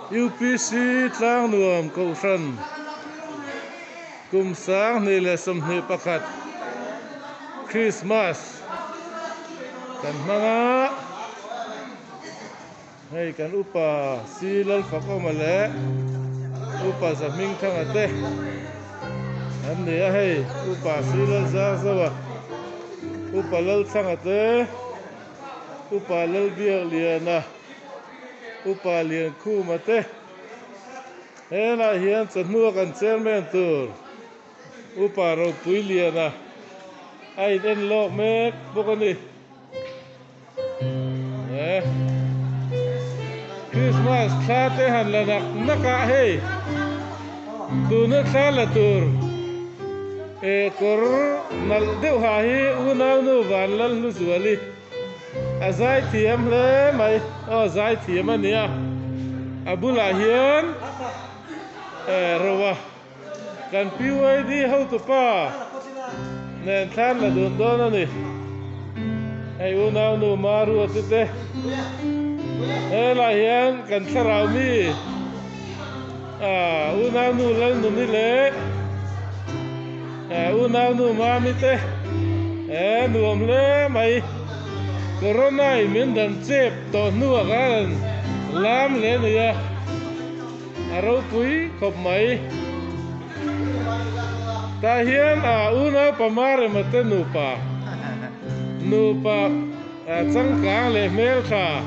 UPC Tlangnuam Kohhran kum 2021 Christmas kan hmang a, hei kan upa Si Lalfakawma leh upa Zahmingthanga te an ni a, hei upa Si Lalzarzoa, upa Lalthanga te. Upa Lalbiakliana, Upa Liankhuma te helah hian chawhnu a kan chairman tur Upa Ropuiliana a in en lawk mek bawk a ni. Christmas thla te han la nak nak a hei tuna thla la tur eh kawr nalh deuh ha hi unaunu Vanlalhluzuali a zai thiam hle mai aw zai thiam a nia a bulah hian eh roa kan PYD hotupa nen thlan la dun dawn a ni hei unaunu Marua te te helai hian kan thlarau mi ah unaunu Lalnuni leh unaunu Mami te eh nuam hle mai corona in min dan chep tawh hnuah khan lam hle a ni a. A ropui khawp mai. Tah hian a unau Pamarema te nupa, nupa changkang leh hmeltha,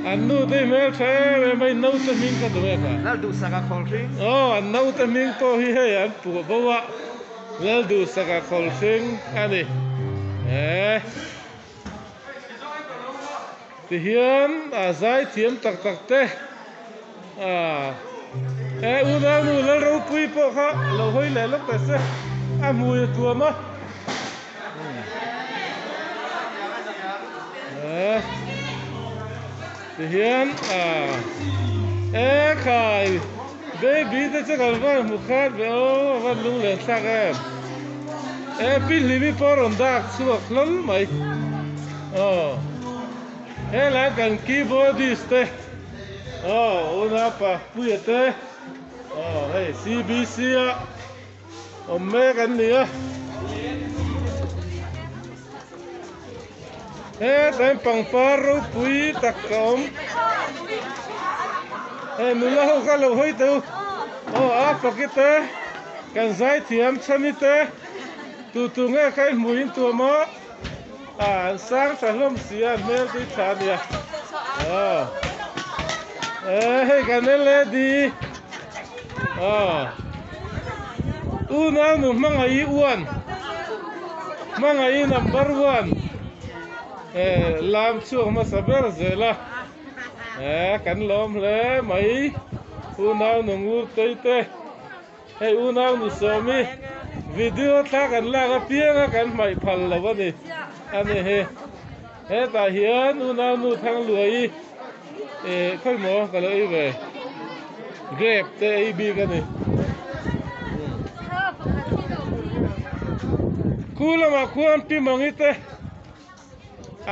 an nu te hi hmeltha em em a, in naute hming kha duh em a? Lalduhsaka Khawlhring. Aw, an naute hming pawh hi hei an puh bo a, Lalduhsaka Khawlhring a ni. Eh. Tihian a zai thiam tak tak te a e unau nu Lalropui pawh kha lo hawi leh lawk ta se a hmui a tuam a e tihian a e khai baby te chu kan van hmu khat ve aw a van lunglen thlak em e pi hlimi pawh a rawn dak chhuak hlawl mai aw helai kan keyboardist te aw unapa puia te aw hei cbc a awm mek an ni a hetlai pangpar ropui tak a awm hei nula ho kha lo hawi teh u aw a faki te kan zaithiam chhani te tu tu nge kha i hmuh in tuam a an sang tha hlawm si a an hmel tui tha a nia aw e hei kan led aw unau nu hmangaih uan hmangaih number one eh lam chhuak hmasa ber zel a eh kan lawm hle mai unau nu ngur tei te hei unau nu sawmi video thla kan lak apiang a kan hmaih phal lo a ni a ni hi hetah hian unau nu thangluai eh khawi maw ka lo ei ve grape te ei bik a ni khu lamah khuan pi mangi te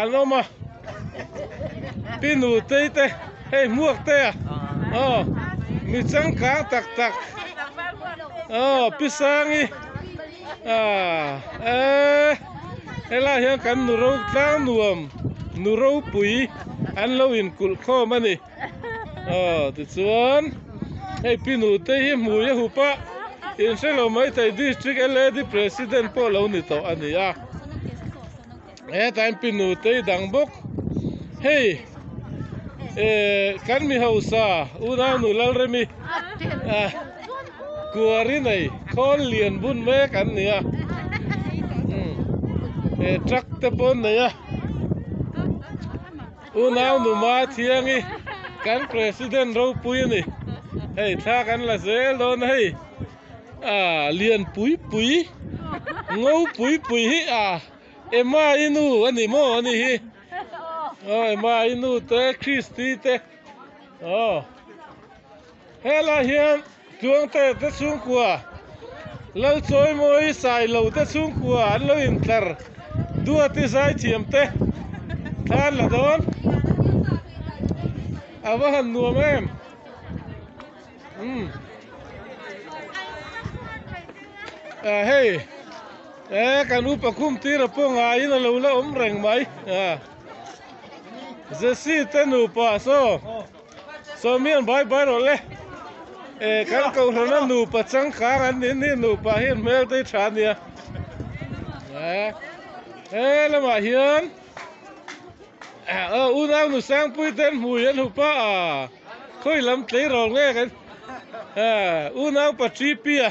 an awm a pi nu tei te hei hmuak te a aw mi changkang tak tak aw pi sangi ah eh helai hian kan nu ro tlang nuam nu ropui an lo inkulh khawm a ni aw tichuan hei pi nu te hi hmui a hup a inhre lo maithei district lad president pawh lo ni tawh a ni a hetlai pi nu te hi dang bawk hei eh kan mi hausa unau nu Lalremi ah kuari nei khawl lian bun mek an ni a eh truck te pawh an nei a. Unau Numa Thiangi kan President ropui a ni. Hei thla kan la zel dawn a hei ah lian pui pui ngo pui pui hi ah Emma i nu a ni maw a ni hi aw Emma i nu te Christy te aw helai hian Tluangte te chhungkua Lalchawimawi Sailo te chhungkua an lo intlar Duati zaithiam te thlan la dawn a va han nuam em. Umm ah hei eh kan upa khum tir a pawh ngaiin a lo la awm reng mai ah Jesse te nupa saw sawmian bai bai rawh le eh kan kohhrana nupa changkang an ni ni nupa hian hmel te hi tha a nia eh he lamah hian ah unau nu sangpui te an hmui an hup a ah. Khawi lam tleirawl nge kan unau pa TP a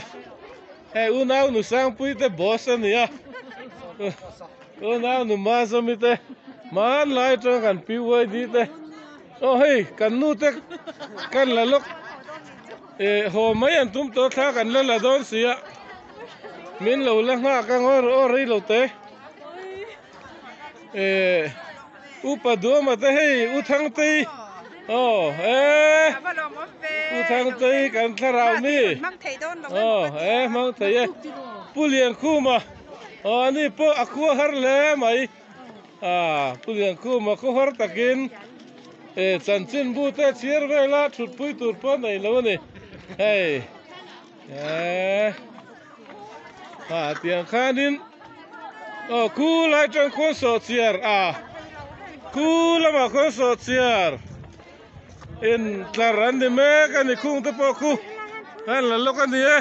hei unau nu Sangpui te boss a nia unau nu Mazawmi te hmanlai atanga kan PYD te aw hei kan nu te kan la lawk eh haw mai an tum tawh thla kan la la dawn si a min lo la nghak ang aw aw rei lo te eh. Upa Duama te hei U Thangtei aw e U Thangtei kan thlarau mi aw e hmang thei e Pu Liankhuma aw ani pawh a khua har hle mai a Pu Liankhuma khaw har takin e chanchinbu te chhiar vela thutpui tur pawh nei lo a ni hei e Ah tiang khanin aw khu lai tang khuan sawh chiar a khu lamah khuan sawh chiar in tlar an ni mek a ni khung te pawh khu an la lawk a ni e.